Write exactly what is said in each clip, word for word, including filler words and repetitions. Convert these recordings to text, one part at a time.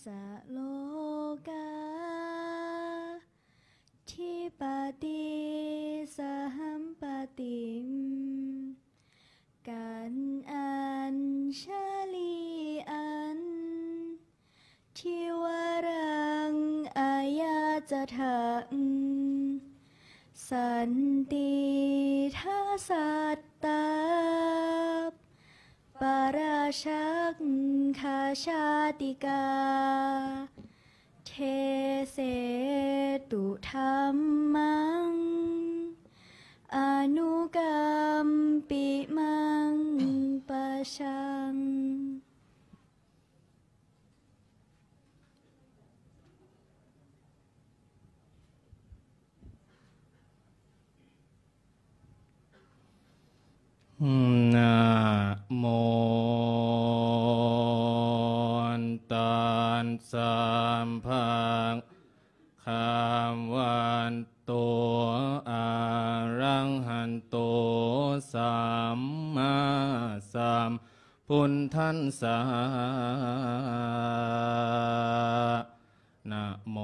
สโลกา ธิปติ สหัมปติม กันอัญชลีอัน ทิวรังอายาจถัง สันติทสัตตา ปราชักขชาติกา เทเสตุธัมมัง อนุกัมปิมังปะชัง นะโม ตัสสะ ภะคะวะโต อะระหะโต สัมมาสัมพุทธัสสะ นะโม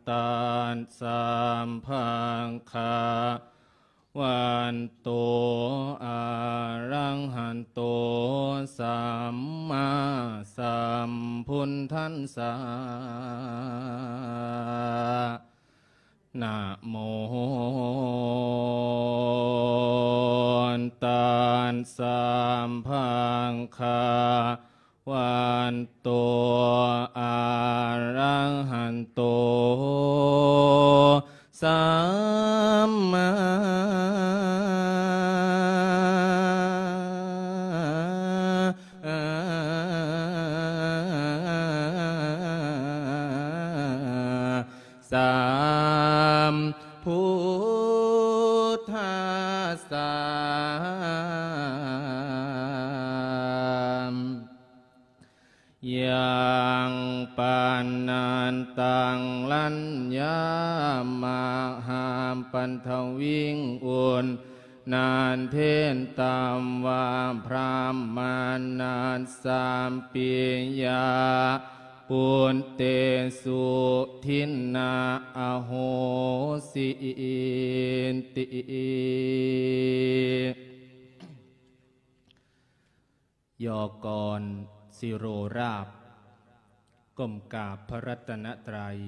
ตัสสะ ภะคะวะโต อะระหะโต สัมมาสัมพุทธัสสะ นะโม ตัสสะ ภะคะวะโต อะระหะโต สัมมาสัมพุทธัสสะ ยังปันนันตัง ลัญญามหาปันทวิง อุนนันเทนตัมวา พรหมานัสสัมปิยา ปุตเตสุ ทินนา อโหสิติ ยอกร ศิโรราภ ก้มกราบพระรัตนตรัย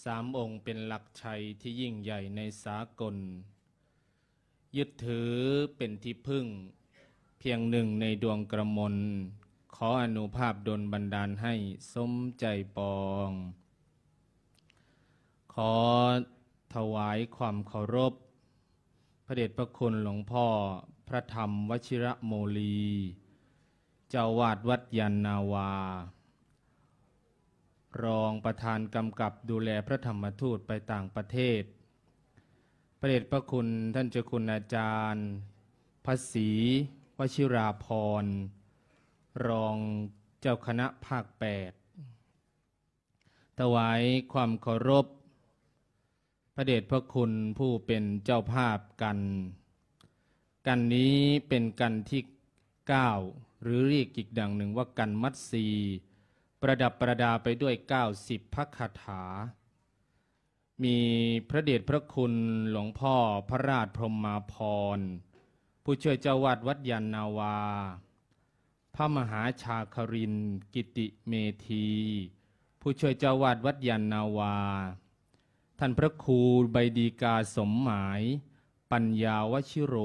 สามองค์เป็นหลักชัยที่ยิ่งใหญ่ในสากล ยึดถือเป็นที่พึ่ง เพียงหนึ่งในดวงกระมน ขออานุภาพดลบันดาลให้สมใจปอง ขอถวายความเคารพ พระเดชพระคุณหลวงพ่อพระธรรมวชิระโมลี เจ้าวาดวัดยานนาวา รองประธานกำกับดูแลพระธรรมทูตไปต่างประเทศ พระเดชพระคุณท่านเจ้าคุณอาจารย์ พระศรีวชิราภรณ์ รองเจ้าคณะภาคแปด ถวายความเคารพ พระเดชพระคุณผู้เป็นเจ้าภาพกัน กันนี้เป็นกันที่เก้า หรือเรียกอีกดังหนึ่งว่ากันมัตสี ประดับประดาไปด้วยเก้าสิบพระคาถา มีพระเดชพระคุณหลวงพ่อพระราชพรหมาภรณ์ ผู้ช่วยเจ้าวาดวัดยานนาวา พระมหาชาครินทร์ กิติเมธี ผู้ช่วยเจ้าวาดวัดยานนาวา ท่านพระครูใบดีกาสมหมาย ปัญญาวชิโร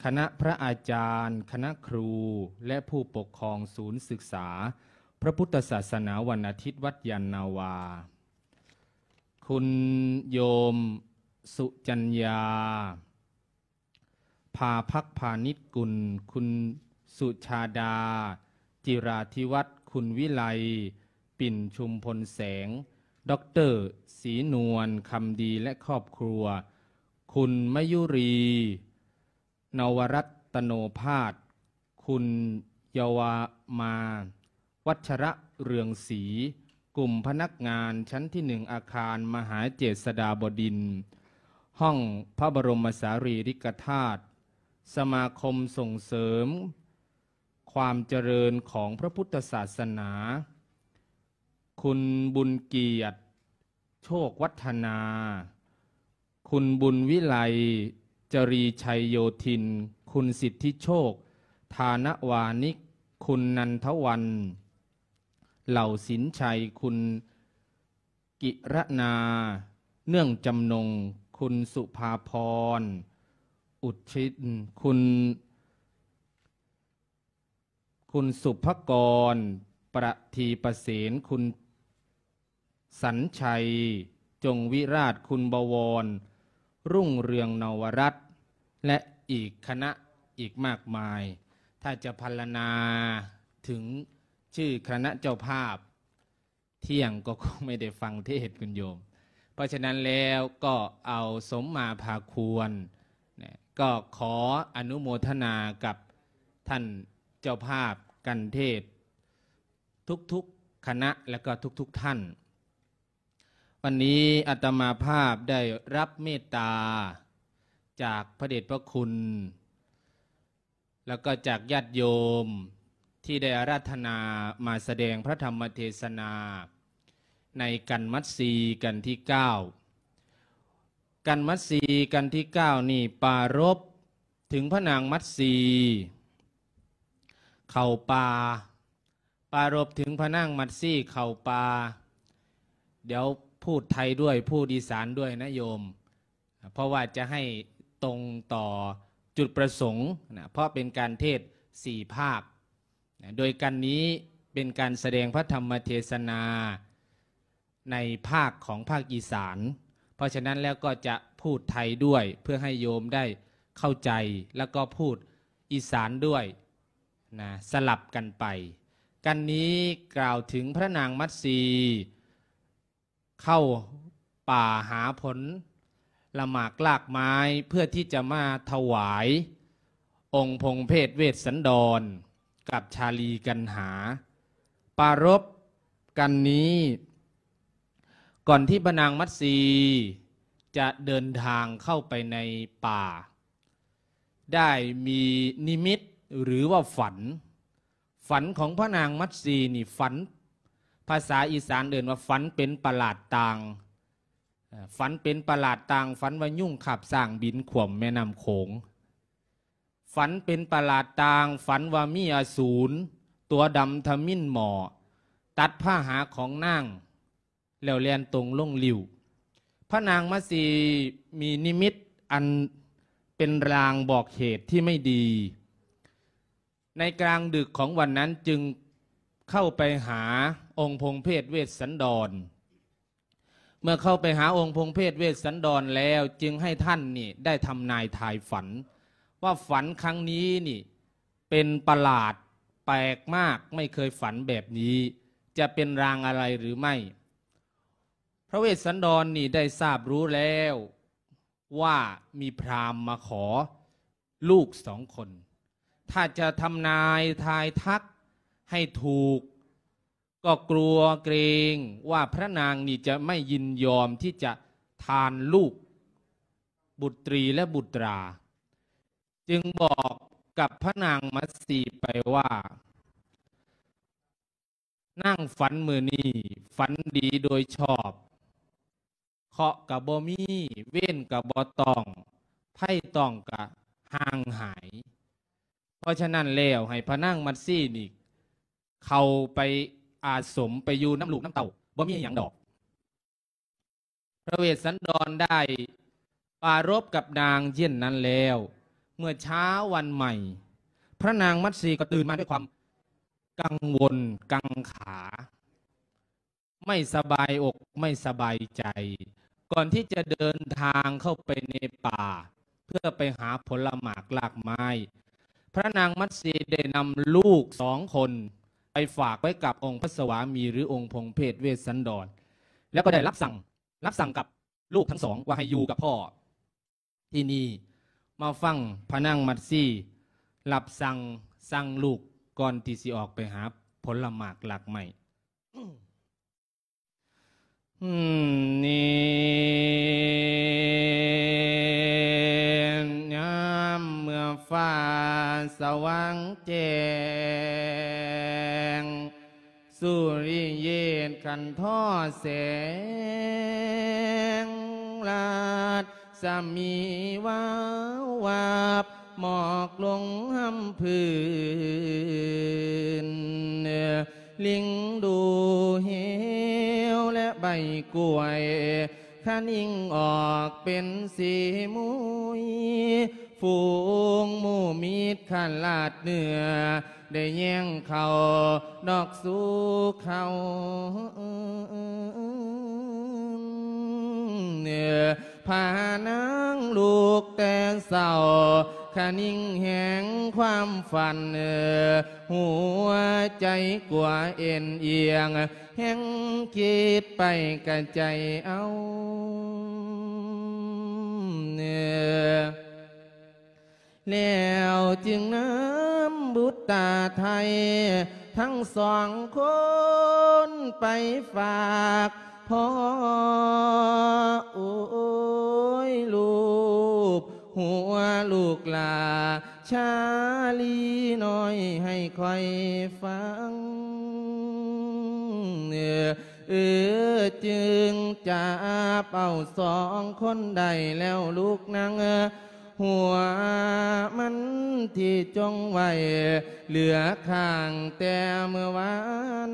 คณะพระอาจารย์ คณะครู และผู้ปกครองศูนย์ศึกษา พระพุทธศาสนาวันอาทิตย์วัดยานนาวา คุณโยมสุจัญญา ภาพักพาณิชกุล คุณสุชาดา จิราธิวัฒน์ คุณวิไล ปิ่นชุมพลแสง ด็อกเตอร์ศรีนวล คำดี และครอบครัว คุณมยุรี นวรัตโนภาส คุณเยาวมา วัชระเรืองศรี กลุ่มพนักงานชั้นที่หนึ่งอาคารมหาเจษฎาบดินทร์ ห้องพระบรมสารีริกธาตุ สมาคมส่งเสริม ความเจริญของพระพุทธศาสนา คุณบุญเกียรติ โชควัฒนา คุณบุญวิไล จรีชัยโยธิน คุณสิทธิโชค ธานวานิก คุณนันทวัน เหล่าสินชัย คุณกิรณา เนื่องจำนง คุณสุภาพร อุทิศ คุณ คุณสุภกร ประทีประเสน คุณสัญชัย จงวิราช คุณบวร รุ่งเรืองนวรัตน์ และอีกคณะอีกมากมาย ถ้าจะพรรณนาถึงชื่อคณะเจ้าภาพ เที่ยงก็คงไม่ได้ฟังเทศน์คุณโยม เพราะฉะนั้นแล้วก็เอาสมมาพาควรนะ ก็ขออนุโมทนากับท่านเจ้าภาพกันเทศน์ทุกๆคณะและก็ทุกๆท่าน วันนี้อาตมาภาพได้รับเมตตาจากพระเดชพระคุณ แล้วก็จากญาติโยมที่ได้อาราธนามาแสดงพระธรรมเทศนา ในกันมัตสีกันที่เก้า กันมัตสีกันที่เก้านี่ปรารภถึงพระนางมัตสีเข้าป่า ปรารภถึงพระนางมัตสีเข้าป่า เดี๋ยวพูดไทยด้วยพูดอีสานด้วยนะโยม เพราะว่าจะให้ตรงต่อจุดประสงค์นะ เพราะเป็นการเทศน์สี่ภาคนะ โดยกันนี้เป็นการแสดงพระธรรมเทศนาในภาคของภาคอีสาน เพราะฉะนั้นแล้วก็จะพูดไทยด้วยเพื่อให้โยมได้เข้าใจ แล้วก็พูดอีสานด้วยนะ สลับกันไป กันนี้กล่าวถึงพระนางมัตสี เข้าป่าหาผลหมากรากไม้เพื่อที่จะมาถวายองค์พงเพศเวสสันดรกับชาลีกันหา ปรารภกันนี้ ก่อนที่พระนางมัตสีจะเดินทางเข้าไปในป่า ได้มีนิมิตหรือว่าฝัน ฝันของพระนางมัตสีนี่ฝัน ภาษาอีสานเอิ้นว่าฝันเป็นประหลาดต่าง เอ่อ ฝันเป็นประหลาดต่าง ฝันว่ายุงคาบซ้างบินขว่ำแม่น้ำโขง ฝันเป็นประหลาดต่าง ฝันว่ามีอสูร ตัวดำทะมินหมอ ตัดผ้าหาของนาง แล้วแล่นตรงลงลิ่ว พระนางมัตสีมีนิมิตอันเป็นลางบอกเหตุที่ไม่ดี ในกลางดึกของวันนั้นจึงเข้าไปหาองค์พงเพศเวสสันดร เมื่อเข้าไปหาองค์พงเพศเวสสันดรแล้วจึงให้ท่านนี่ได้ทำนายทายฝัน ว่าฝันครั้งนี้นี่เป็นประหลาดแปลกมาก ไม่เคยฝันแบบนี้ จะเป็นลางอะไรหรือไม่ พระเวสสันดรนี่ได้ทราบรู้แล้วว่ามีพราหมณ์มาขอลูกสองคน ถ้าจะทำนายทายทักให้ถูก ก็กลัวเกรงว่าพระนางนี่จะไม่ยินยอมที่จะทานลูกบุตรีและบุตรา จึงบอกกับพระนางมัตสีไปว่า นางฝันมื้อนี้ฝันดีโดยชอบ เคราะห์กะบ่มี เวรกะบ่ต้อง ภัยต้องกะห่างหาย เพราะฉะนั้นแล้วให้พระนางมัตสีนี่เข้าไปอาสมไปอยู่นำลูกนำเต้า บ่มีหยังดอก พระเวสสันดรได้ปรารภกับนางเช่นนั้นแล้ว เมื่อเช้าวันใหม่ พระนางมัตสีก็ตื่นมาด้วยความกังวลกังขา ไม่สบายอกไม่สบายใจ ก่อนที่จะเดินทางเข้าไปในป่า เพื่อไปหาผลหมากรากไม้ พระนางมัตสีได้นำลูกสองคนไปฝากไว้กับองค์พระสวามีหรือองค์พงเพศเวสสันดร แล้วก็ได้รับสั่ง รับสั่งกับลูกทั้งสองว่าให้อยู่กับพ่อที่นี่ มาฟังพระนางมัตสีรับสั่ง สั่งลูกก่อนที่สิออกไปหาผลหมากรากไม้ อืม นี่ ยามเมื่อฟ้าสว่างแจ้ ขันท่อแสง ราศมีวาววาบ หมอกลงหำพื้น ลิงดูเหวและใบกล้วย คะนิ่งออกเป็นสีมุย ฝูงหมู่มิตรขลาดเหนือ ได้แย่งเขานอกสู่เขา พานางลูกแต่เช้า คะนิ่งแห่งความฝัน หัวใจกลัวเอ็นเอียง แห่งคิดไปกะใจเอา แล้วจึงนำบุตรตาไทย ทั้งสองคนไปฝากพ่อ โอ้ยลูก หัวลูกหลา ชาลีน้อยให้คอยฟัง เออ เออ จึงจับเอาสองคนได้แล้วลูกนาง หัวมันที่จงไว้ เหลือข้างแต่เมื่อวาน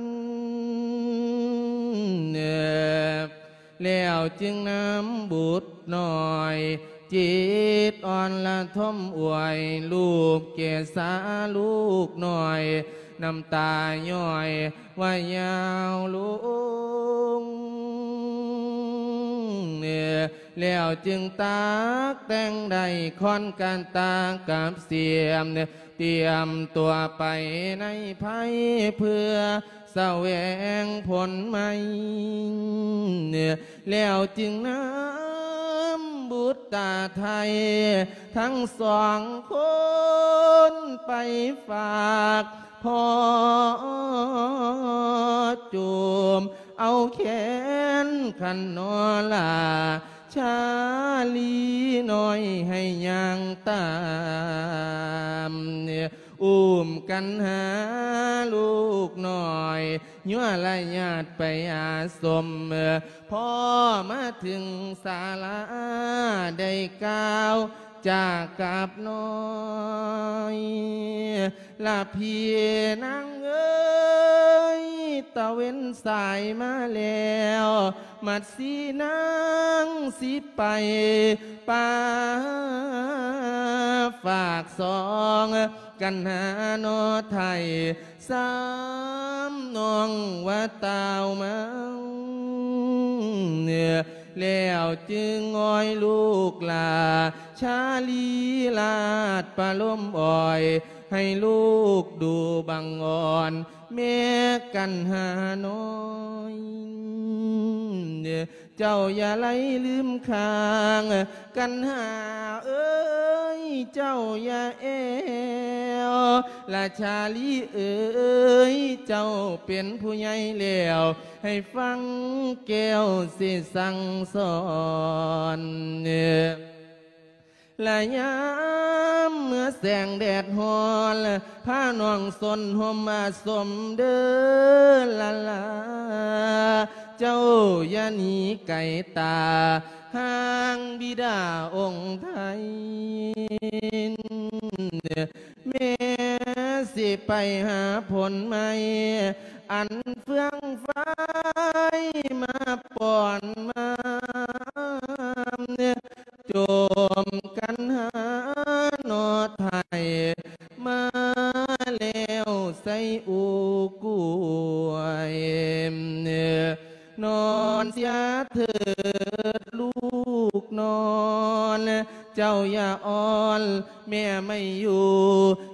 แล้วจึงนำบุตรน้อย จิตอ่อนละทมอวย ลูบเกศาลูกน้อย น้ำตาย้อยว่ายาวลง แล้วจึงตักแต่งได้ค้อนกันตากับเสียม เตรียมตัวไปในภัยเพื่อแสวงผลใหม่ แล้วจึงนำบุตรตาไทย ทั้งสองคนไปฝากพ่อ จุมเอาแขนขันนอลา ชาลีน้อยให้ย่างตาม อุ้มกันหาลูกน้อย ยั่วละญาติไปอาสม พ่อมาถึงศาลา ได้กล่าวจากกับน้อย ละพี่นางเอ้ย ตะเว็นสายมาแล้ว มัดสีนางสิไปป่า ฝากสองกันหาหนอไทย สามน้องว่าตาวมา แล้วจึงอ้อยลูกหลา ชาลีลาดประโลมอ้อย ให้ลูกดูบังอ่อน แม่กันหาน้อย เจ้าอย่าไหลลืมข้าง กันหาเอ้ย เจ้าอย่าแอว ราชาลีเอ้ย เจ้าเป็นผู้ใหญ่แล้ว ให้ฟังแก้วสิสั่งสอน ละยามเมื่อแสงแดดฮ้อน พาน้องสนห่มอาสมเด้อละลา เจ้าอย่าหนีไกลตา ห่างบิดาองค์ไทย แม่สิไปหาผลไม้ อันเฟืองไฟมาป้อนมา จมกันหาหนอไทย มาแล้วใส่อูกล้วย นอนเสียเถิดลูกนอน เจ้าอย่าอ่อน แม่ไม่อยู่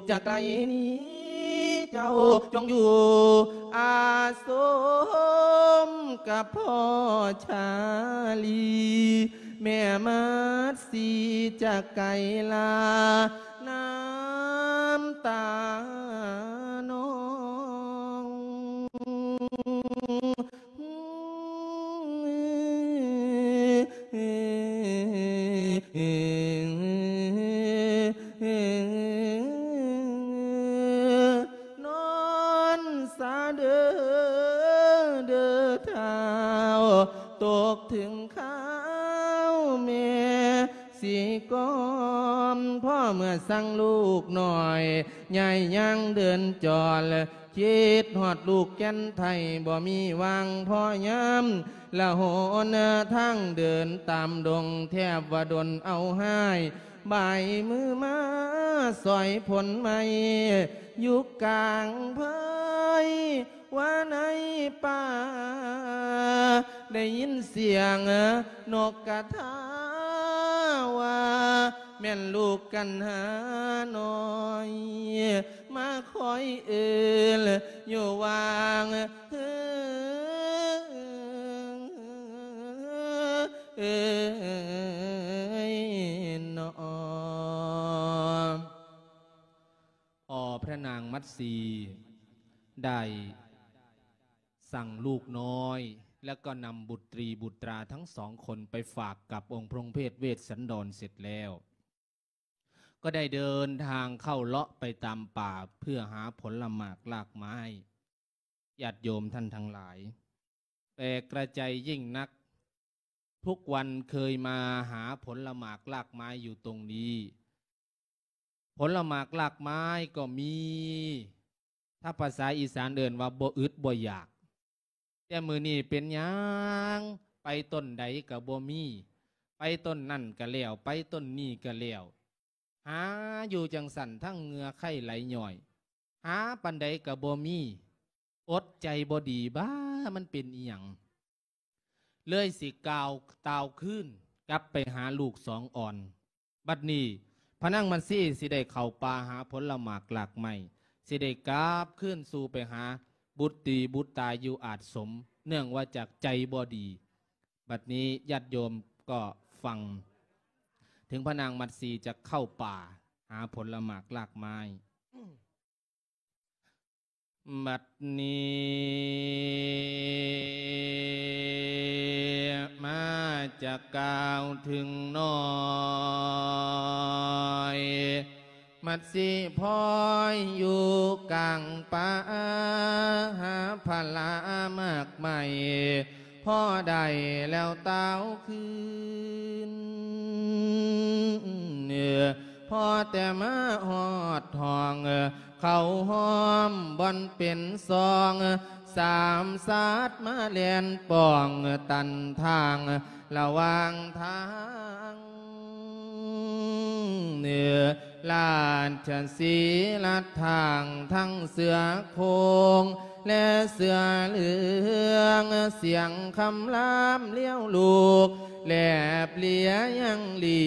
จากไกลนี้ เจ้าจงอยู่ อาสมกับพ่อชาลี แม่มัดสีจากไกลลา น้ำตาน้อง นอนสาเด้อ เด้อไท ข้าวแม่สีกอม พ่อเมื่อสั่งลูกน้อย ยายยังเดินจอด คิดฮอดลูกแก่นไทย บ่มีวางพอยาม ละหนทางเดินตามดง แทบว่าดนเอาหาย บ่ายมือมา สอยผลไม้ อยู่กลางไพร ว่าในป่า ได้ยินเสียงนกกระทาว่า แม่นลูกกันหาน้อย มาคอยเอิ้นอยู่วาง เอ้ยเนาะ ออ พระนางมัตสีได้สั่งลูกน้อย และก็นำบุตรีบุตราทั้งสองคนไปฝากกับองค์พระองค์เพศเวสสันดรเสร็จแล้ว ก็ได้เดินทางเข้าเลาะไปตามป่าเพื่อหาผลหมากรากไม้ ญาติโยมท่านทั้งหลาย แปลกกระใจยิ่งนัก ทุกวันเคยมาหาผลหมากรากไม้อยู่ตรงนี้ ผลหมากรากไม้ก็มี ถ้าภาษาอีสานเอิ้นว่าบ่อึดบ่อยาก แต่มื้อนี้เป็นหยัง ไปต้นใดก็บ่มี ไปต้นนั่นก็แล้ว ไปต้นนี้ก็แล้ว หาอยู่จั่งซั้น ทั้งเหงื่อไคไหลย้อย หาปานใดก็บ่มี อดใจบ่ดี บ้า มันเป็นอิหยัง เลยสิกล่าวต่าวคืนกลับไปหาลูกสองอ่อน บัดนี้พระนางมัตสีสิได้เข้าป่าหาผลหมากรากไม้ สิได้กลับคืนสู่ไปหาบุตรีบุตราอยู่อาสม เนื่องว่าจากใจบ่ดี บัดนี้ญาติโยมก็ฟัง ถึงพระนางมัตสีจะเข้าป่าหาผลหมากรากไม้ บัดนี้มาจะกล่าวถึงน้อย มัตสีพลอยอยู่กลางป่า หาผลหมากไม้ พอได้แล้วต่าวคืน พอแต่มาฮอดห้อง เข้าห้อมบ่อนเป็นซอง สามสัตว์มาแล่นป้องตันทาง ระหว่างทาง ราชสีห์ลัดทางทั้งเสือโคร่ง และเสือเหลือง เสียงคำรามเลี้ยวลูก แลบเลียยังลี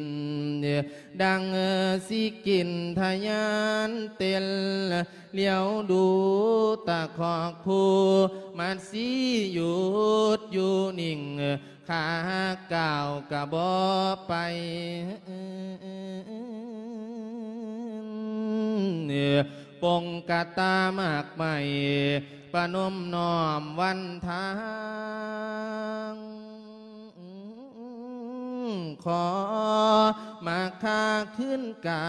น ดังสิกินทะยานเต้น เลี้ยวดูตะคอกคู่ มัตสีหยุดอยู่นิ่ง ขาก้าวกะบ่ไป ปงกะตาหมากไม้ ประนมน้อมวันทาง ขอมาค่าคืนกรา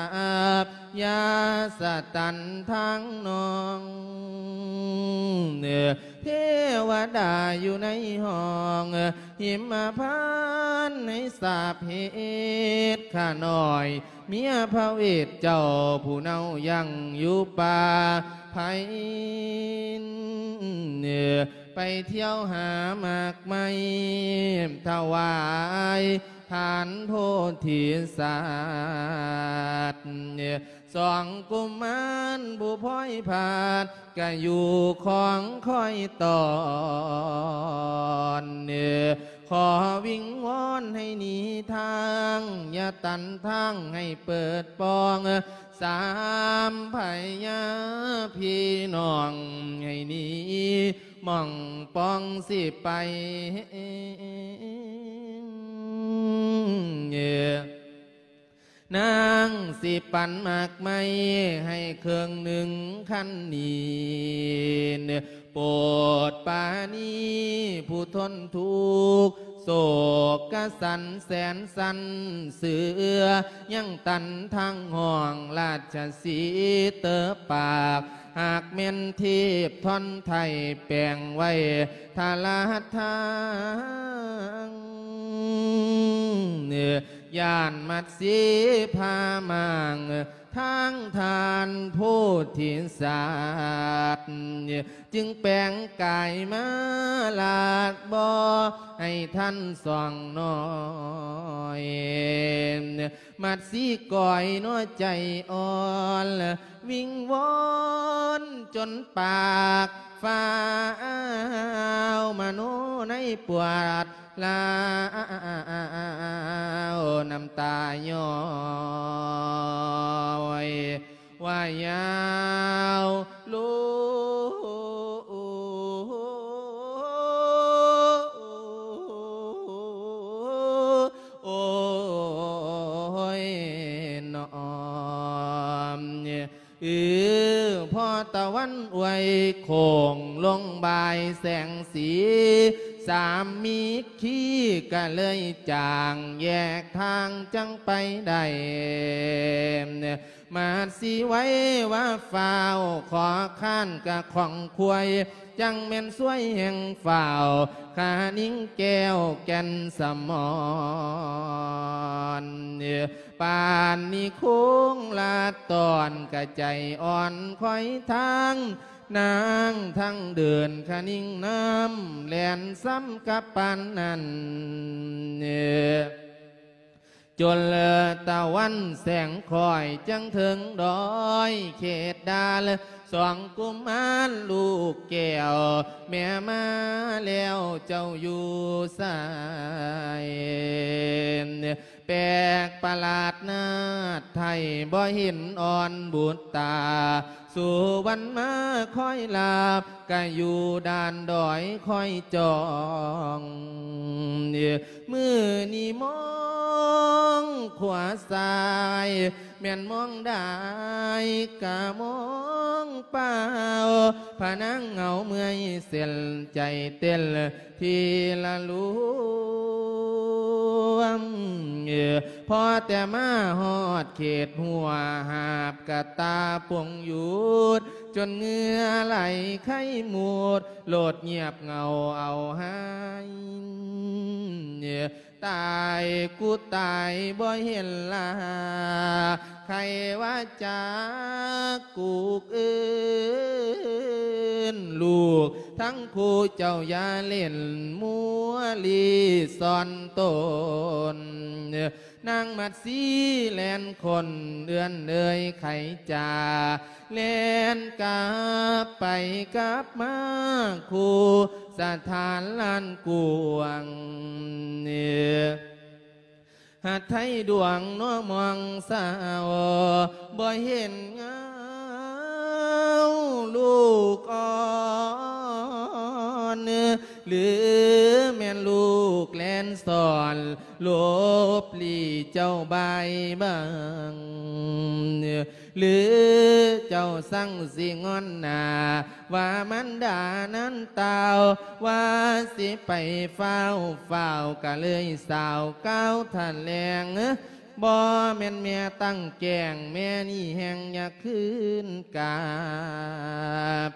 บ อย่าสตันทางน้อง เทวดาอยู่ในห้อง หิมพานต์ให้สาบเหตุข้าน้อย เมียพระเวทเจ้าผู้เนายังอยู่ป่าไพร ไปเที่ยวหาหมากไม้ ถวายทานโพธิสัตว์ สองกุมารผู้พลอยพลาด ก็อยู่ของคอยตอน ขอวิงวอนให้หนีทาง อย่าตันทางให้เปิดปอง สามพญาพี่น้องให้หนีหม่องปองสิไป นางสิปันหมากไม้ให้เครื่องหนึ่งคันนี้ โปรดปราณีผู้ทนทุกข์ โศกกสันแสนสันเสือ ยังตันทางห้องราชสีห์เตอปาก หากแม่นเทพท่อนไทยแปลงไว้ทาราทาง ย่านมัดสีพามาง ทางทานโพธิสัตว์ จึงแปลงกายมาลาดบ่ให้ท่านส่องน้อย มัดสีก่อยน้อยใจอ่อน วิงวอนจนปากฟ้าว มโนในปวด ลาวน้ำตาย้อย ว่ายาวลูโอ้ยหนอ เออ พอตะวันอวยโค้งลงบ่ายแสงสี สามมีคีกะเลยจางแยกทางจังไปได้ มาสิไว้ว่าฟ้าวขอข้านกะของควาย จังแม่นสวยแห่งฟ้าว ขานิ่งแก้วแก่นสมร ปานนิคงลาตอนกะใจอ่อนคอยทาง นางทั้งเดินขะนิ่งน้ำแล่นซ้ำกับปานนั้น จนตะวันแสงคอยจังเถิงดอยเขตดาล สองกุมารลูกแก้ว แม่มาแล้วเจ้าอยู่ไส แปลกประหลาดนาฏไทยบ่เห็นอ่อนบุตรตา สู่วันมาคอยลาบ กะอยู่ด่านดอยคอยจอง มื้อนี้มองขวาซ้าย แม่นมองได้กะมองเปล่า พะนังเหงาเมื่อยเส้นใจเต้น ทีละลวม พอแต่มาฮอดเขตหัวหาบกะตาปงหยุด จนเหงื่อไหลไข้หมด โลดเงียบเหงาเอาหาย ตายกูตายบ่เห็นลา ใครว่าจักกูกเอิ้น ลูกทั้งคู่เจ้าอย่าเล่นมัวลีซ่อนตน นางมัดสีแล่นคนเอื้อนเอ่ยไขจา แล่นกลับไปกลับมาคู่สถานลานกวาง หัดไทยดวงนัวมองสาว บ่เห็นเงาลูกอ่อน หรือแม่นลูกแล่นซ่อน หลบหลีเจ้าบายบัง หรือเจ้าสั่งสิงอนหน้า ว่ามันดานั้นเต้า ว่าสิไปฟ้าวฟ้าวกะเลยสาวก้าวทะแลง บ่แม่นแม่ตั้งแกล้ง แม่นี่แฮงอยากคืนกลับ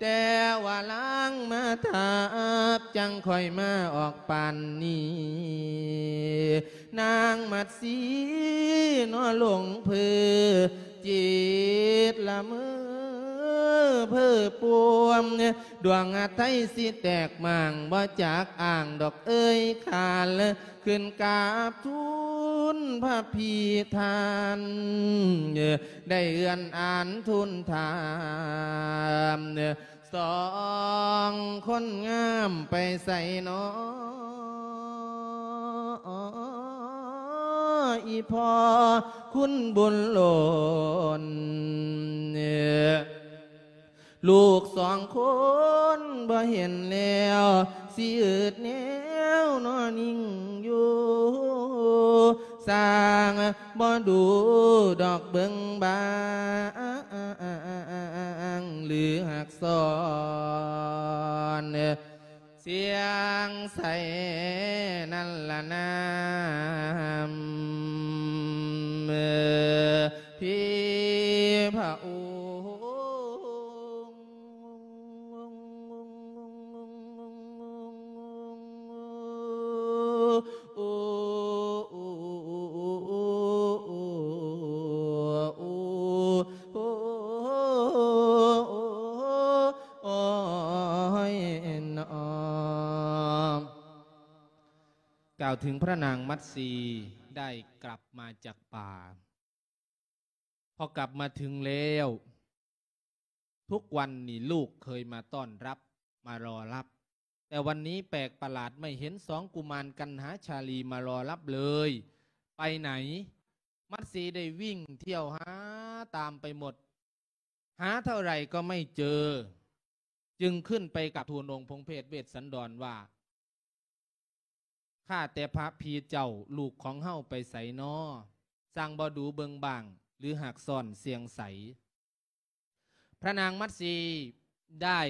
แต่ว่าลางมาทับ จังค่อยมาออกปานนี้ นางมัดสีนอหลงเพื่อ จิตละเมอเพ้อปวม ดวงอาไทยสิแตกหม่าง บ่จักอ่างดอกเอ้ยขาน ขึ้นกราบทูลพระพีทาน ได้เอื้อนอ่านทูลถาม สองคนงามไปใสนอ อีพ่อคุณบุญหล่น ลูกสองคนบ่เห็นแล้ว สิอืดแนวนอนนิ่งอยู่ สร้างบ่ดูดอกเบิ่งบาง หรือหากซ่อน เสียงใสนั่นละนามพี่พระองค์ กล่าวถึงพระนางมัตสีได้กลับมาจากป่า พอกลับมาถึงแล้ว ทุกวันนี่ลูกเคยมาต้อนรับมารอรับ แต่วันนี้แปลกประหลาดไม่เห็นสองกุมารกัณหาชาลีมารอรับเลย ไปไหน มัตสีได้วิ่งเที่ยวหาตามไปหมด หาเท่าไหร่ก็ไม่เจอ จึงขึ้นไปกราบทูลองค์พงเพศเวสสันดรว่า ข้าแต่พระพีเจ้า ลูกของเฮาไปไสน้อ สั่งบ่ดูเบิ่งบ้าง หรือหากซ่อนเสียงใส พระนางมัตสีได้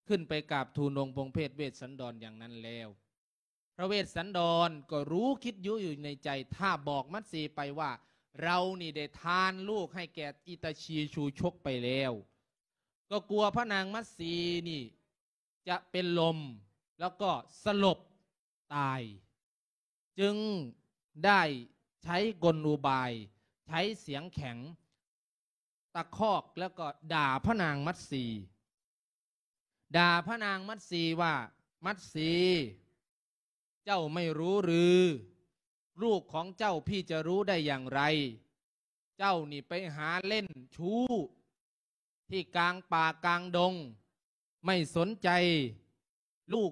ขึ้นไปกราบทูลองค์พงเพศเวสสันดรอย่างนั้นแล้ว พระเวสสันดรก็รู้คิดยุอยู่ในใจ ถ้าบอกมัตสีไปว่า เรานี่ได้ทานลูกให้แก่อิตาชีชูชกไปแล้ว ก็กลัวพระนางมัตสีนี่จะเป็นลม แล้วก็สลบตาย จึงได้ใช้กลอุบาย ใช้เสียงแข็ง ตะคอกแล้วก็ด่าพระนางมัตสี ด่าพระนางมัตสีว่า มัตสี เจ้าไม่รู้หรือ ลูกของเจ้าพี่จะรู้ได้อย่างไร เจ้านี่ไปหาเล่นชู้ ที่กลางป่ากลางดง ไม่สนใจ ลูก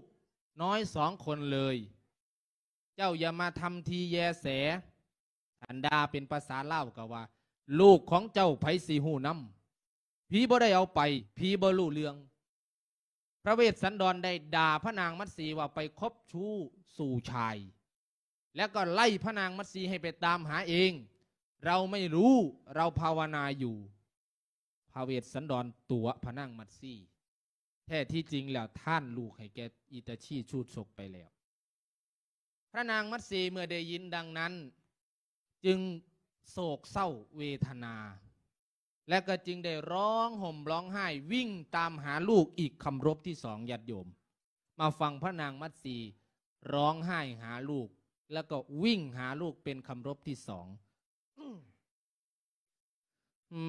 น้อยสองคนเลย เจ้าอย่ามาทำทีแยแส อันด่าเป็นภาษาลาวก็ว่า ลูกของเจ้าไผสิฮู้นำ ผีบ่ได้เอาไป ผีบ่รู้เรื่อง พระเวสสันดรได้ด่าพระนางมัตสีว่าไปคบชู้สู่ชาย แล้วก็ไล่พระนางมัตสีให้ไปตามหาเอง เราไม่รู้ เราภาวนาอยู่ พระเวสสันดรตั๋วพระนางมัตสี แท้ที่จริงแล้วทานลูกให้แก่อิตาชีชูชกไปแล้ว พระนางมัตสีเมื่อได้ยินดังนั้น จึงโศกเศร้าเวทนา และก็จึงได้ร้องห่มร้องไห้วิ่งตามหาลูกอีกคำรบที่สอง ญาติโยม มาฟังพระนางมัตสีร้องไห้หาลูก แล้วก็วิ่งหาลูกเป็นคำรบที่สอง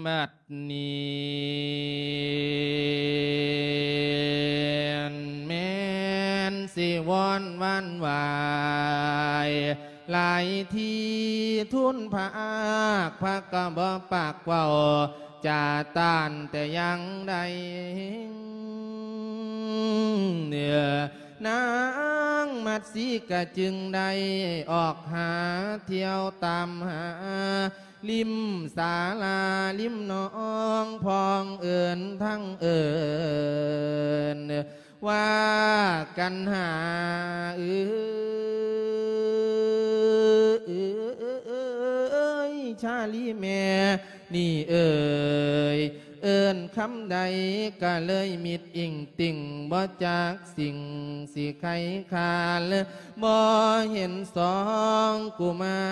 บัดนี้แม่นสิวอนหวั่นไหว หลายทีทูลพระอักพระก็บ่ปากเว้า จะต้านแต่อย่างใด นางมัตสีก็จึงได้ออกหาเที่ยวตามหา ริมศาลาริมหนอง พ้องเอิ้นทั้งเอิ้น ว่ากัณหาเอ้ย ชาลีแม่นี่เอ้ย เอิ้นคำใดก็เลยมิดอิงติ่ง บ่จักสิ่งสิไขคาน บ่เห็นสองกุมา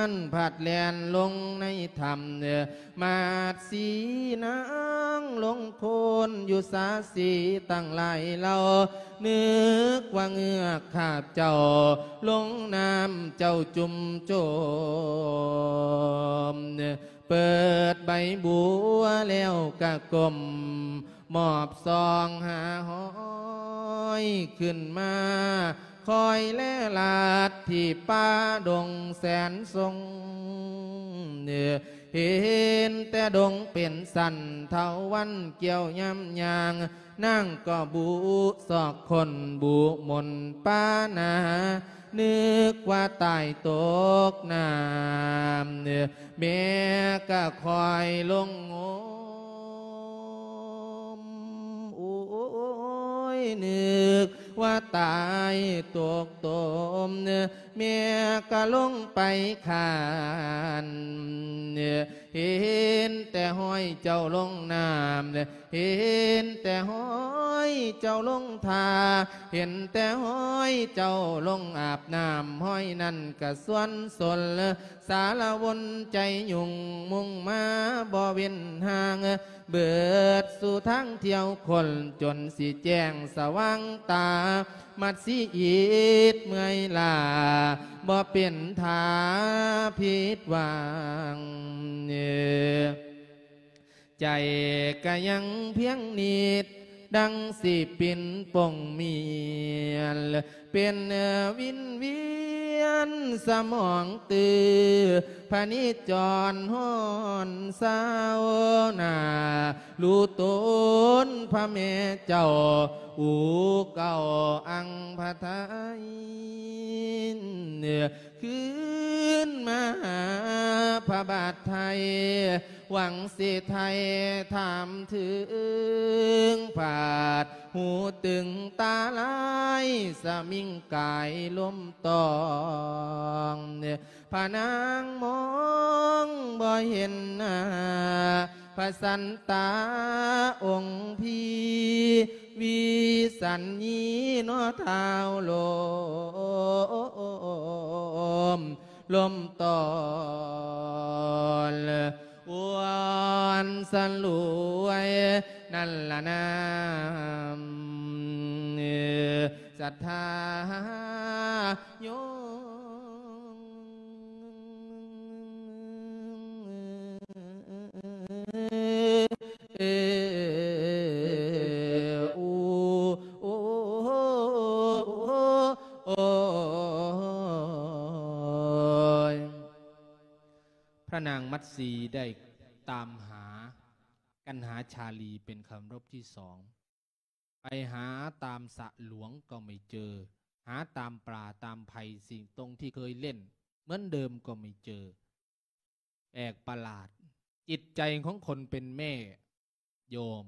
รพัดแล่นลงในถ้ำ มาดสีนางลงโคลนอยู่สาสีตั้งหลายเหล่า นึกว่าเงือกคาบเจ้าลงน้ำเจ้าจุ่มโจม เปิดใบบัวแล้วกะกลม มอบซองหาห้อยขึ้นมา คอยแลลาดที่ป่าดงแสนสง เห็นแต่ดงเป็นสันเทาวันเกี่ยวย่ำยาง นางก็บูซอกคนบูมนป้านา นึกว่าตายตกน้ำ แม่ก็คอยลงงม โอ้ย นึก ว่าตายตกตม แม่ก็ลงไปคาน เห็นแต่ห้อยเจ้าลงน้ำ เห็นแต่ห้อยเจ้าลงท่า เห็นแต่ห้อยเจ้าลงอาบน้ำ ห้อยนั่นก็ส่วนสน สารวนใจยุ่งมุ่งมาบ่เว้นห่าง เบิดสู่ทางเที่ยวคนจนสิแจ้งสว่างตา มัดสีอิดเมื่อยล้า บ่เป็นท่าผิดหวัง ใจก็ยังเพียงนิด ดังสิปินป่งเมียน เป็นวินเวียนสมองตื้อ พระนิจรห้อนเศร้าหน้า รู้ตนพระแม่เจ้า อูเก่าอังพระไทย คืนมาหาพระบาทไทย หวังสิไทยถามถึง ผาดหูตึงตาลาย สมิงกายลมตอง พระนางมองบ่เห็นหน้า พระสันตาองค์พี่ วิสัญญีเนาะท้าวลม ลมตอน อ้วนสลวยนั่นละนาม ศรัทธาโยม เออ โอ้ โอ้ โอ้ย พระนางมัตสีได้ตามหา กันหาชาลีเป็นคำรบที่สอง ไปหาตามสระหลวงก็ไม่เจอ หาตามป่าตามไผ่สิ่งตรงที่เคยเล่น เหมือนเดิมก็ไม่เจอ แปลกประหลาด จิตใจของคนเป็นแม่ โยม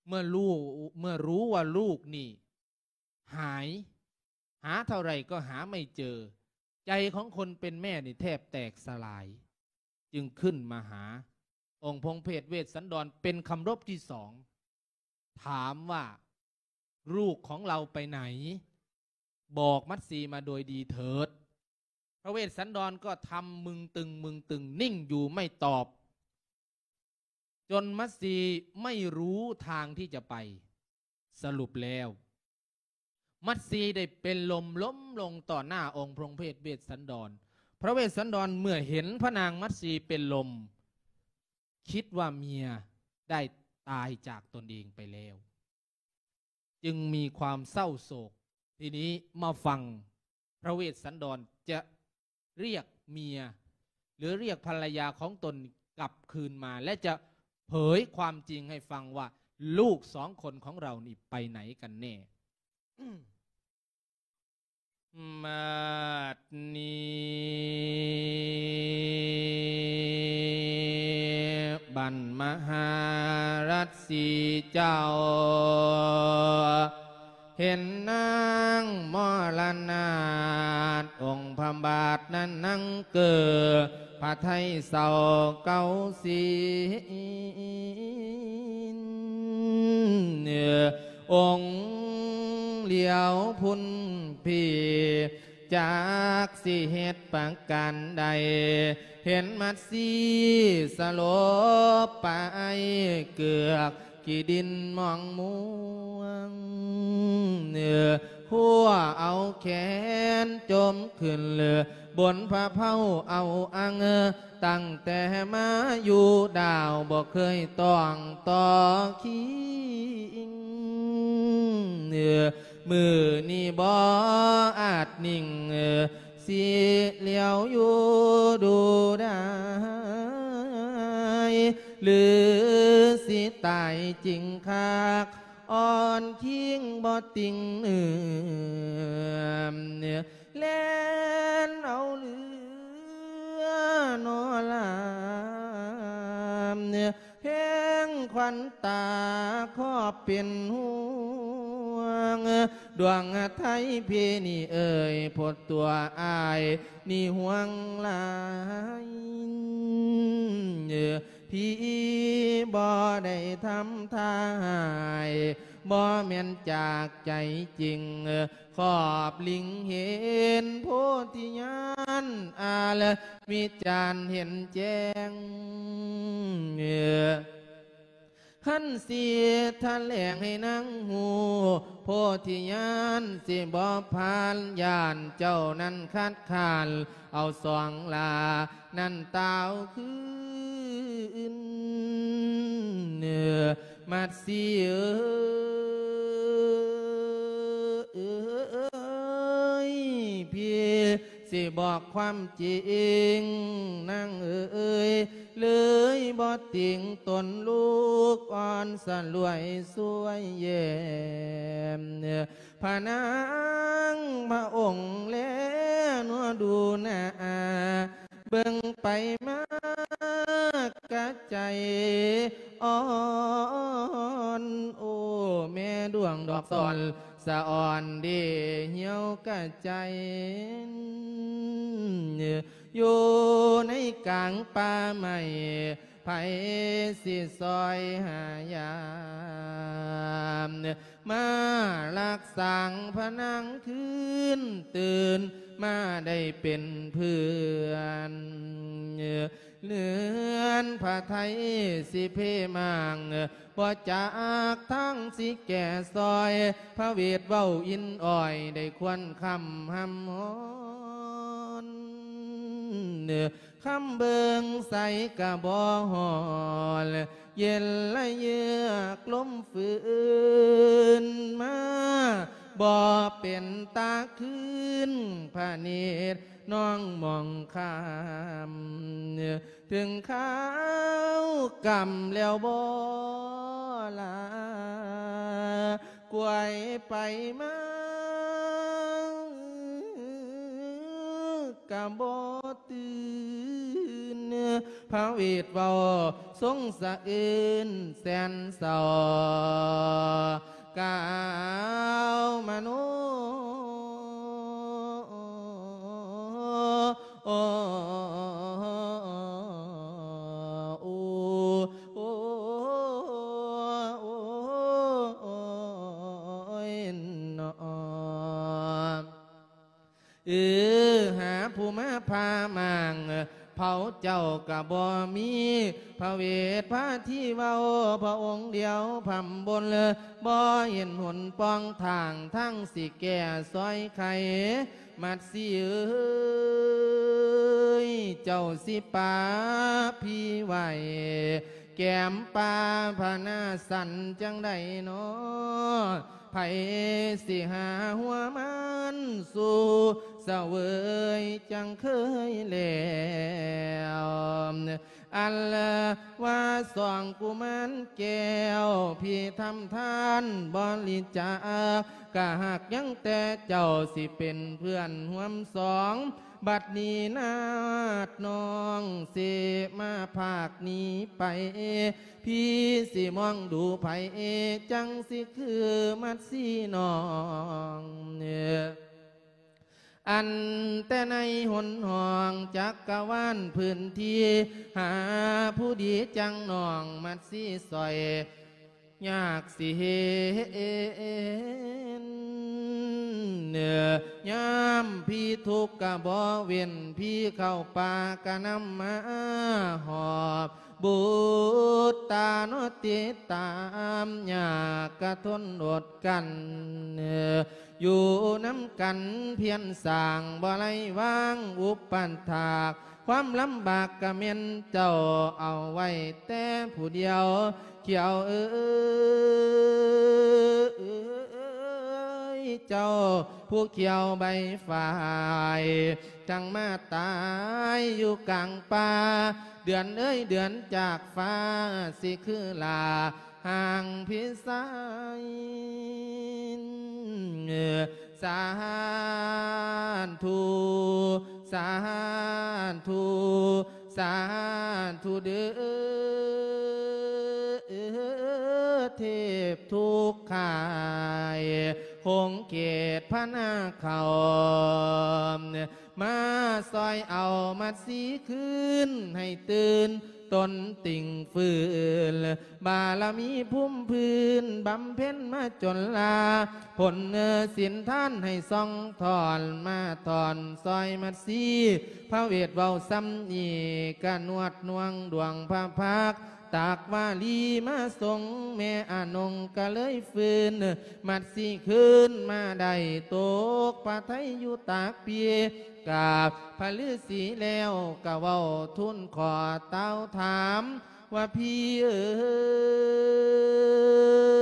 เมื่อลูก เมื่อรู้ว่าลูกนี่ หาย หาเท่าไหร่ก็หาไม่เจอ ใจของคนเป็นแม่นี่แทบแตกสลาย จึงขึ้นมาหา องค์พงเพศเวสสันดรเป็นคำรบที่สอง ถามว่า ลูกของเราไปไหน บอกมัตสีมาโดยดีเถิด พระเวสสันดรก็ทำมึงตึงมึงตึงนิ่งอยู่ไม่ตอบ จนมัตสีไม่รู้ทางที่จะไป สรุปแล้ว มัตสีได้เป็นลมล้มลงต่อหน้าองค์พงเพศเวสสันดร พระเวสสันดรเมื่อเห็นพระนางมัตสีเป็นลม คิดว่าเมียได้ตายจากตนเองไปแล้ว จึงมีความเศร้าโศก ทีนี้มาฟังพระเวสสันดรจะเรียกเมีย หรือเรียกภรรยาของตนกลับคืนมา และจะเผยความจริงให้ฟังว่าลูกสองคนของเรานี่ไปไหนกันแน่ บัดนี้ บัณมหารัชสีห์เจ้า เห็นนางมรณาถองค์พระบาทนั้นนั่งเกิดพระไทยเศร้าเก้าสี องค์เหลียวพุ้นพี่ จักสิเหตุประการใด เห็นมัตสีสลบไปเกือกขี้ดินมองม่วง หัวเอาแขนจมขึ้นบนพระเพาเอาอัง ตั้งแต่มาอยู่ดาวบ่เคยต้องต่อคิง มื้อนี้บ่อาจนิ่ง สิเหลียวอยู่ดูได้ หรือสิตายจริงคัก อ่อนคิงบ่ติงเอือม แล่นเอาเลือดนอลาม แห้งขวัญตาครอบเป็นห่วง ดวงไทยพี่นี่เอ่ย โพดตัวอ้ายนี่ห่วงหลาย พี่บ่ได้ทำท่าให้ บ่แม่นจากใจจริง ขอบลิงเห็นโพธิญาณ อาลวิจารณ์เห็นแจ้ง หันสิแถลงให้นางฮู้ โพธิญาณสิบ่ผ่าน ย้านเจ้านั้นคัดค้าน เอาสองหล้านั้นตาวคืน มัดสีเอ้ย พี่สิบอกความจริง นางเอ้ย เลยบ่ติงตนลูกอ่อนสลวยสวยแย้ม พระนางพระองค์แลนัวดูหน้า เบิ่งไปมากะใจอ่อน โอ้ แม่ดวงดอกสอนสะอ่อนเดเหี่ยวกะใจ อยู่ในกลางป่าไม้ ไผสิซอยหายาม มารักสางพระนางคืน ตื่นมาได้เป็นเพื่อน เรือนพระไทยสิเพมาง บ่จากทางสิแก่ซอย พระเวทเว้าอินอ้อยได้ควรคำหำฮอน คำเบิ่งใสกะบ่ฮอด เย็นละเยือกลมฟืนมา บ่เป็นตาคืนพระเนตรน้องมองข้าม ถึงคราวกำแล้วบ่ลา กวยไปมา กะบ่ตื่น พระเวทเว้าทรงสะอื้นแสนเศร้า กล่าวมโน โอ้ โอ้ โอ้ โอ้ยเนาะ เออ หาผู้มาพามาง เผาเจ้ากะบ่มี พระเวทพระที่เว้า พระองค์เดียวพำบน บ่เห็นหนปองทาง ทั้งสิแก่ซอยไข มัดสีเอ้ย เจ้าสิปาพี่ไว้ แก้มป่าพนาสันจังใดนอ ไผสิหาหัวมันสู่เสวยจังเคยแล้ว อันว่าสองกุมารแก้ว พี่ทำทานบริจาค กะหากยังแต่เจ้าสิเป็นเพื่อนห่วมสอง บัดนี้นาดน้องสิมาภาคหนีไป พี่สิมองดูไผจังสิคือมัดสีน้อง อันแต่ในหนห้องจักกะวาลพื้นที่ หาผู้ดีจังน้องมัดสีสอย ยากสิเห็น ยามพี่ทุกข์กะบ่เว้น พี่เข้าป่ากะนำมาหอบ บุตรตาเนาะติดตาม ยากกะทนอดกลั้น อยู่นำกันเพียรสร้าง บ่ไร้วางอุปถาก ความลำบากกะแม่นเจ้าเอาไว้แต่ผู้เดียว เขียวเอ้ย เจ้าผู้เขียวใบฝาย จังมาตายอยู่กลางป่า เดือนเอ้ย เดือนจากฟ้าสิคือลา ห่างพี่สาย สาธุ สาธุ สาธุเด้อ เทพทุกข์ขาย พงเขตพระนาเขา มาซอยเอามัดสีคืนให้ตื่น ตนติ่งฟื้น บารมีภูมิพื้น บำเพ็ญมาจนลา ผลเนื้อสินท่านให้ส่องถอน มาถอนซอยมัดสี พระเวทเว้าซ้ำนี้ กะนวดนวงดวงพระพักตร์ ตากวาลีมาส่ง แม่อานงก็เลยฟื้น มัดสีคืนมาได้ ตกพระทัยอยู่ตากเปีย กราบพระฤาษีแล้วก็เว้าทูลขอเต้าถาม ว่าพี่เอ๋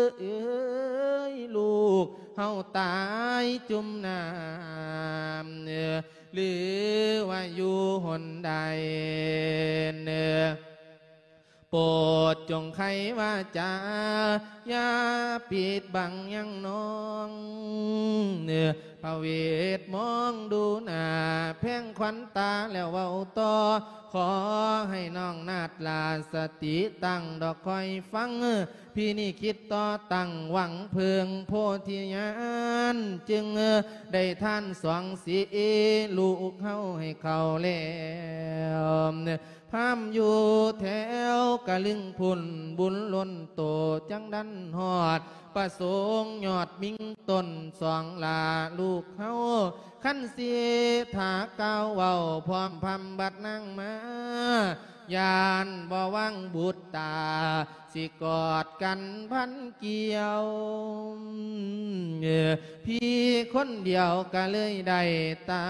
ย เอ๋ย ลูกเฮาตายจุ่มน้ำ เอ่อ หรือว่าอยู่หนใด เอ่อ โปรดจงไขวาจา อย่าปิดบังยังน้อง เอ่อ พระเวทมองดูหน้า แพงขวัญตาแล้วเว้าต่อ ขอให้น้องนาฏลาสติตั้งดอกคอยฟัง พี่นี่คิดต่อตั้งหวังเพิงโพธิญาณ จึงได้ทานสองสี ลูกเฮาให้เขาแล้ว พามอยู่แถวกะลึงพุ้น บุญล้นโตจังดันฮอด ประสงค์ยอดมิ่งต้นสองลาลูกเฮา คันสิถาก้าวเว้าพร้อมพำบัดนางมา ย่านบ่วางบุตรตา สิกอดกันพันเกี่ยว เอ่อ พี่คนเดียวก็เลยได้ตั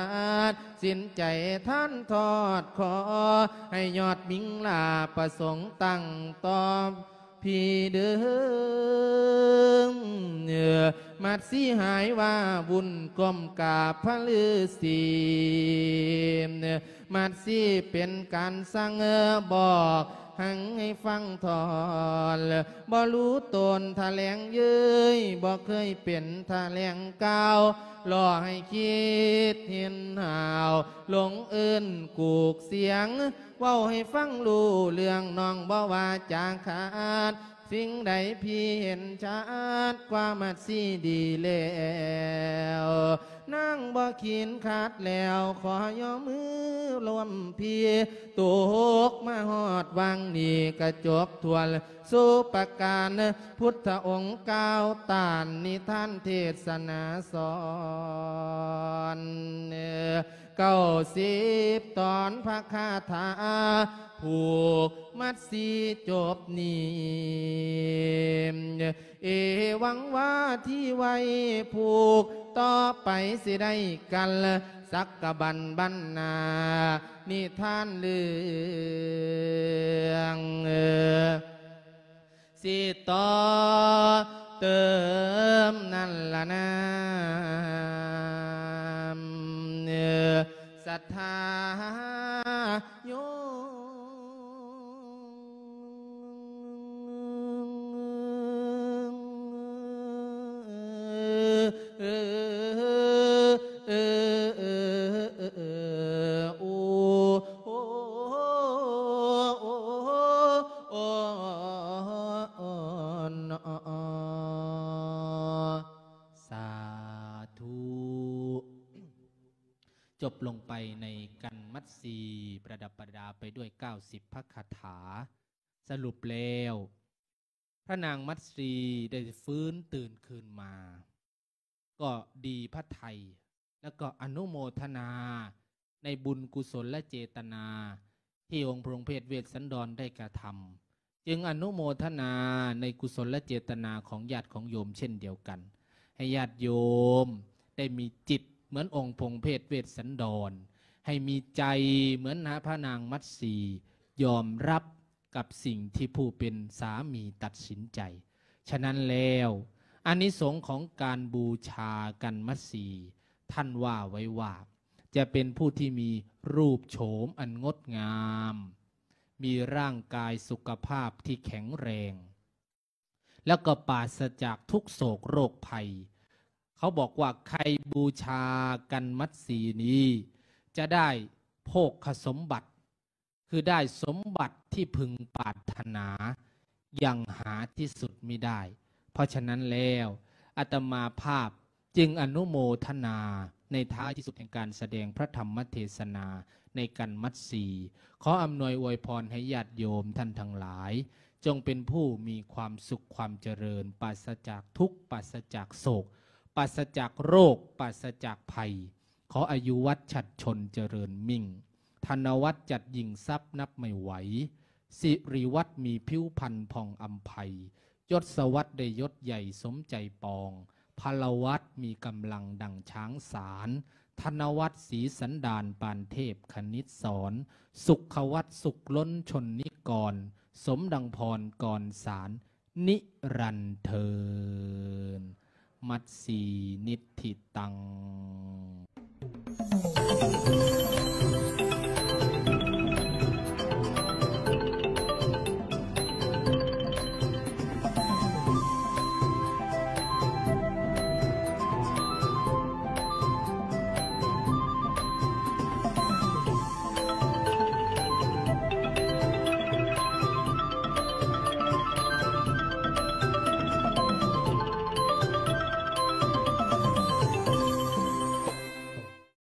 ดสินใจท่านทอดขอ ให้ยอดมิ่งลาประสงค์ตั้งต่อพี่เด้อ เอ่อ มัดสีหายว่าบุญก้มกราบพระฤาษี เอ่อ มัดสีเป็นการสั่ง เอ่อ บอกหังให้ฟังทอน บ่รู้ตนแถลงเย้ย บ่เคยเป็นแถลงกล่าว รอให้คิดเห็นหาว หลงเอิ้นกูกเสียง เว้าให้ฟังรู้เรื่องน้องบ่ว่าจาขาด สิ่งใดพี่เห็นชัดกว่ามัดสีดีแล้ว นางบ่ขีนขาดแล้ว ขอย่อมือรวมพี่ ตกมาฮอดวังนี้กะจบถ้วนสุประการ พุทธองค์กล่าวต้านนิทานเทศนาสอน เก้าสิบตอนพระคาถา ผูกมัดสีจบนี้ เอวังวาทีไว้ผูก ต่อไปสิได้กัน สักกะบันบันนา นิทานเรื่อง สิต่อเติมนั่นละนาม ศรัทธาโยม โอ้ โอ้ โอ้ โอ้ สาธุ จบลงไปในกันมัดสีประดับประดาไปด้วยเก้าสิบพระคาถา สรุปแล้ว พระนางมัตสีได้ฟื้นตื่นคืนมา ก็ดีพระทัย แล้วก็อนุโมทนาในบุญกุศลและเจตนา ที่องค์พระองค์เพศเวสสันดรได้กระทำ จึงอนุโมทนาในกุศลและเจตนาของญาติของโยมเช่นเดียวกัน ให้ญาติโยมได้มีจิตเหมือนองค์พระองค์เพศเวสสันดร ให้มีใจเหมือนพระนางมัตสี ยอมรับกับสิ่งที่ผู้เป็นสามีตัดสินใจ ฉะนั้นแล้ว อานิสงส์ของการบูชากันมัตสี ท่านว่าไว้ว่า จะเป็นผู้ที่มีรูปโฉมอันงดงาม มีร่างกายสุขภาพที่แข็งแรง แล้วก็ปราศจากทุกข์โศกโรคภัย เขาบอกว่าใครบูชากันมัตสีนี้ จะได้โภคสมบัติ คือได้สมบัติที่พึงปรารถนาอย่างหาที่สุดมิได้ เพราะฉะนั้นแล้ว อาตมาภาพ จึงอนุโมทนาในท้ายที่สุดแห่งการแสดงพระธรรมเทศนาในกันมัดสี ขออำนวยอวยพรให้ญาติโยมท่านทั้งหลาย จงเป็นผู้มีความสุขความเจริญ ปราศจากทุกข์ ปราศจากโศก ปราศจากโรค ปราศจากภัย ขออายุวัฒน์ฉัตรชนเจริญมิ่ง ธนวัฒน์จัดยิ่งทรัพย์นับไม่ไหว สิริวัฒน์มีผิวพรรณผ่องอำไพ ยศวัฒน์ได้ยศใหญ่สมใจปอง พลวัฒน์มีกำลังดังช้างสาร ธนวัฒน์สีสันดานปานเทพคณิตสอน สุขวัฒน์สุขล้นชนนิกร สมดังพรกรสารนิรันดร์เทิน มัตสีนิทธิตัง